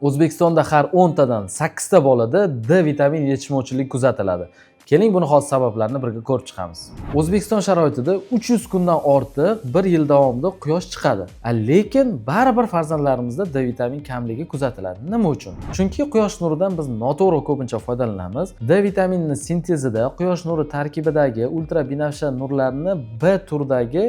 O'zbekistonda har 10 tadan 8 ta bolada D vitamini yetishmovchiligi kuzatiladi. Keling, buni hozir sabablarini birga ko'rib chiqamiz. O'zbekiston sharoitida 300 kundan ortiq bir yil davomida quyosh chiqadi. Lekin baribir farzandlarimizda D vitamini kamligi kuzatiladi. Nima uchun? Chunki quyosh nuridan biz noto'g'ri ko'pincha foydalanamiz. D vitaminini sintezida quyosh nuri tarkibidagi ultrabinafsha nurlarni B turdagi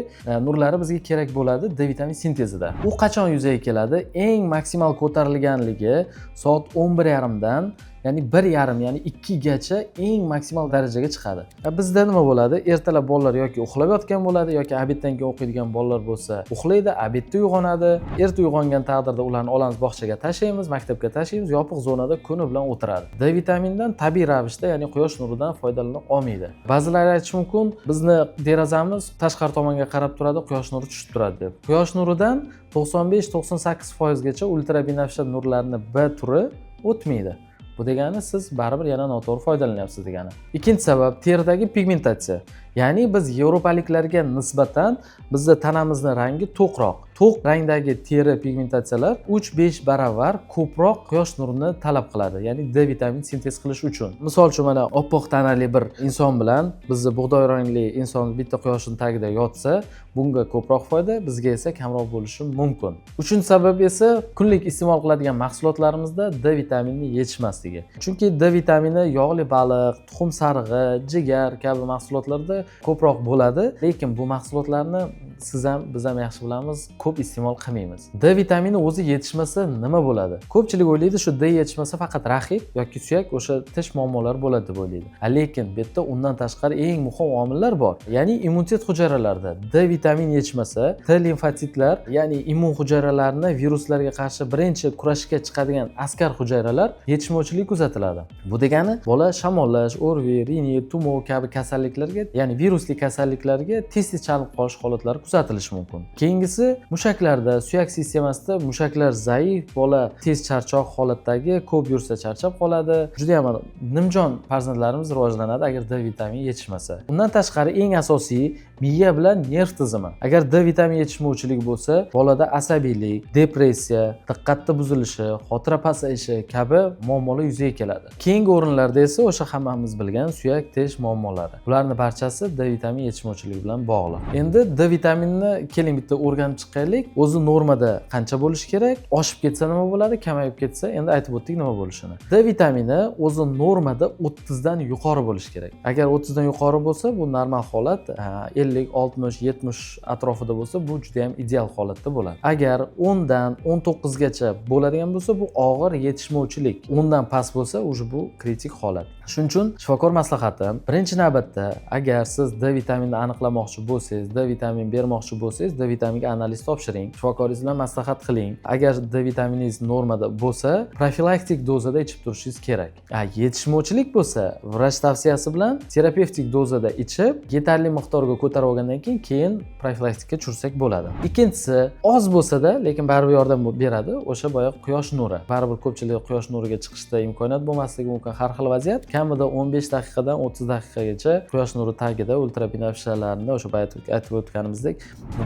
nurlari bizga kerak bo'ladi D vitamin sintezida. U qachon yuzaga keladi? Eng maksimal ko'tarilganligi soat 11:30 dan, ya'ni 1:30, ya'ni 2 gacha eng maksimal darajaga chiqadi. Bizda nima bo'ladi? Ertalab bolalar yoki uxlab yotgan bo'ladi, yoki обед dan keyin o'qiydigan bolalar bo'lsa uxlaydi, обед da uyg'onadi. Erta uyg'ongan taqdirda ularni olamiz, bog'chaga tashlaymiz, maktabga tashlaymiz, yopiq zonada kuni bilan o'tiradi. D vitamindan tabiiy ravishda, ya'ni quyosh nuridan foydalana olmaydi. Ba'zilar aytishi mumkin, bizni derazamiz tashqari tomonga qarab turadi, quyosh nuri tushib turadi deb. Quyosh nuridan 95-98 foizgacha ultrabinafsha nurlarni B turi o'tmaydi. Bu degani, siz baribir yana noto'g'ri foydalanyapsiz degani. Ikkinchi sabab teridagi pigmentatsiya. Ya'ni biz yevropaliklarga nisbatan bizda tanamizni rangi to'qroq. To'q rangdagi teri pigmentatsiyalar 3-5 baravar ko'proq quyosh nurini talab qiladi. Ya'ni D vitamin sintez qilish uchun. Misol uchun, mana oppoq tanali bir inson bilan bizni bug'doy rangli inson bitta quyoshning tagida yotsa, bunga ko'proq foyda, bizga esa kamroq bo'lishi mumkin. Uchinchi sabab esa kunlik iste'mol qiladigan mahsulotlarimizda D vitamini yetishmasligi. Chunki D vitamini yog'li baliq, tuxum sarig'i, jigar kabi mahsulotlarda ko'proq bo'ladi, lekin bu mahsulotlarni siz ham, biz ham yaxshi bilamiz, ko'p iste'mol qilmaymiz. D vitamini o'zi yetishmasa nima bo'ladi? Ko'pchilik o'ylaydi, shu D yetishmasa faqat raxit yoki suyak, o'sha tish muammolari bo'ladi deb o'ylaydi. Lekin bu yerda undan tashqari eng muhim omillar bor. Ya'ni immunitet hujayralarida D vitamini yetishmasa, T limfotsitlar, ya'ni immun hujayralarni viruslarga qarshi birinchi kurashga chiqadigan askar hujayralar yetishmovchiligi kuzatiladi. Bu degani bola shamollash, ОРВИ, rinit, tumov kabi kasalliklarga, ya'ni virusli kasalliklarga tez-tez chalinib qolish holatlari kuzatilishi mumkin. Keyingisi mushaklarda, suyak sistemasida mushaklar zaif, bola tez charchoq holatdagi, ko'p yursa charchab qoladi. Juda ham nimjon farzandlarimiz rivojlanadi agar D vitamini yetishmasa. Undan tashqari eng asosiy miya bilan nerv tizimi. Agar D vitamini yetishmovchiligi bo'lsa, bolada asabiylik, depressiya, diqqatda buzilishi, xotira pasayishi kabi muammolar yuzaga keladi. Keyingi o'rinlarda esa o'sha hammamiz bilgan suyak, tish muammolari. Bularni barchasi D vitamini yetishmovchiligi bilan bog'liq. Endi D vitaminini keling, bitta o'rganib chiqaylik. O'zi normada qancha bo'lishi kerak? Oshib ketsa nima bo'ladi? Kamayib ketsa, endi aytib o'tdik nima bo'lishini. D vitamini o'zi normada 30 dan yuqori bo'lishi kerak. Agar 30 dan yuqori bo'lsa, bu normal holat, 50, 60, 70 atrofida bo'lsa, bu juda ham ideal holatda bo'ladi. Agar 10 dan 19 gacha bo'ladigan bo'lsa, bu og'ir yetishmovchilik. 10 dan past bo'lsa, уже bu kritik holat. Shuning uchun shifokor maslahati, birinchi navbatda agar siz D vitaminini aniqlamoqchi bo'lsangiz, D vitamin bermoqchi bo'lsangiz, D vitaminiga analiz topshiring. Shifokoringiz bilan maslahat qiling. Agar D vitaminingiz normada bo'lsa, profilaktik dozada ichib turishingiz kerak. Yetishmovchilik bo'lsa, vrach tavsiyasi bilan terapevtik dozada ichib, yetarli miqdorga ko'tarib olgandan keyin profilaktikka tushirsak bo'ladi. Ikkinchisi, oz bo'lsa-da, lekin baribir yordam beradi, o'sha boya quyosh nuri. Baribir ko'pchilik quyosh nuriga chiqishda imkoniyat bo'lmasligi mumkin, har xil vaziyat. Kamida 15 daqiqadan 30 daqiqagacha quyosh nuri tagida ultrabinafshalarni, o'sha boya aytib o'tganimizdek,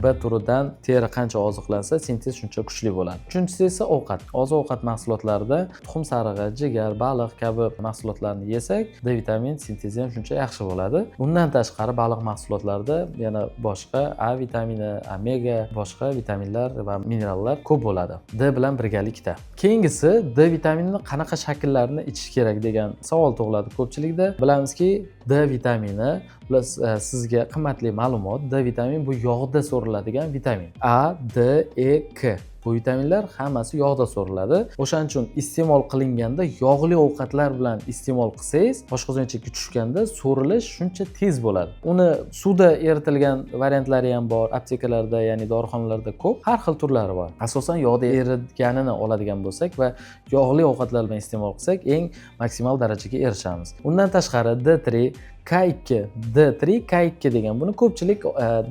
B turidan teri qancha oziqlansa, sintez shuncha kuchli bo'ladi. Uchinchisi esa ovqat. Oziq ovqat mahsulotlarida tuxum sarig'i, jigar, baliq kabi mahsulotlarni yesak, D vitamin sintezi ham shuncha yaxshi bo'ladi. Undan tashqari baliq mahsulotlarida yana boshqa A vitamini, omega, boshqa vitaminlar va minerallar ko'p bo'ladi D bilan birgalikda. Keyingisi D vitaminini qanaqa shakllarini ichish kerak degan savol tug'iladi ko'pchilikda. Bilamizki, D vitamini, bular sizga qimmatli ma'lumot. D vitamini bu yog'da so'riladigan vitamin. A, D, E, K. Bu vitaminlar hammasi yog'da so'riladi. O'shaning uchun iste'mol qilinganda yog'li ovqatlar bilan iste'mol qilsangiz, oshqozon ichakka tushganda so'rilish shuncha tez bo'ladi. Uni suvda eritilgan variantlari ham bor, aptekalarda, ya'ni dorixonalarda ko'p, har xil turlari bor. Asosan yog'da eriganini oladigan bo'lsak va yog'li ovqatlar bilan iste'mol qilsak, eng maksimal darajaga erishamiz. Undan tashqari D3, K2, D3, K2 degan, buni ko'pchilik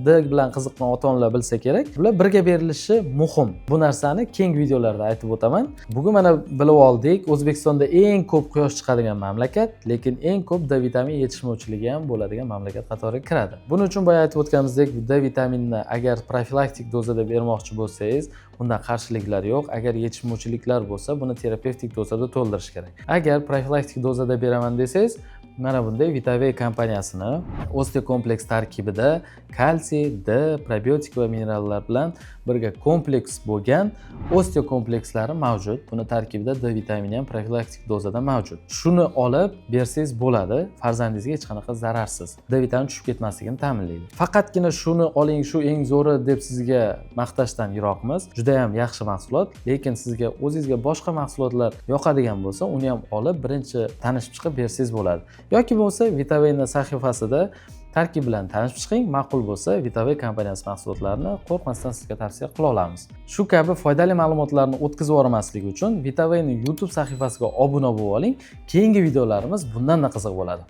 D bilan qiziqqan ota-onalar bilsa kerak. Bular birga berilishi muhim. Bu narsani keyingi videolarda aytib o'taman. Bugun mana bilib oldik, O'zbekistonda eng ko'p quyosh chiqadigan mamlakat, lekin eng ko'p D vitamini yetishmovchiligi ham bo'ladigan mamlakat qatoriga kiradi. Buning uchun boya aytib o'tganimizdek, D vitaminini agar profilaktik dozada bermoqchi bo'lsangiz, Bunda qarshiliklar yo'q. Agar yetishmovchiliklar bo'lsa, buni terapevtik dozada to'ldirish kerak. Agar profilaktik dozada beraman desangiz, mana bunday Vitaway kompaniyasini osteokompleks tarkibida kalsiy, D, probiotik va minerallar bilan birga kompleks bo'lgan osteokomplekslari mavjud. Buni tarkibida D vitamini ham profilaktik dozada mavjud. Shuni olib bersangiz bo'ladi, farzandingizga hech qanaqa zararsiz. D vitamini tushib ketmasligini ta'minlaydi. Faqatgina shuni oling, shu eng zo'ri deb sizga maqtashdan yiroqmiz. Juda ham yaxshi mahsulot, lekin sizga o'zingizga boshqa mahsulotlar yoqadigan bo'lsa, uni ham olib birinchi tanishib chiqib bersangiz bo'ladi. Yoki bo'lmasa Vitawayni sahifasida tarkib bilan tanishib chiqing, ma'qul bo'lsa, Vitaway kompaniyasi mahsulotlarini qo'rqmasdan sizga tavsiya qila olamiz. Shu kabi foydali ma'lumotlarni o'tkazib yubormaslik uchun Vitawayni YouTube sahifasiga obuna bo'lib oling. Keyingi videolarimiz bundan-da qiziq bo'ladi.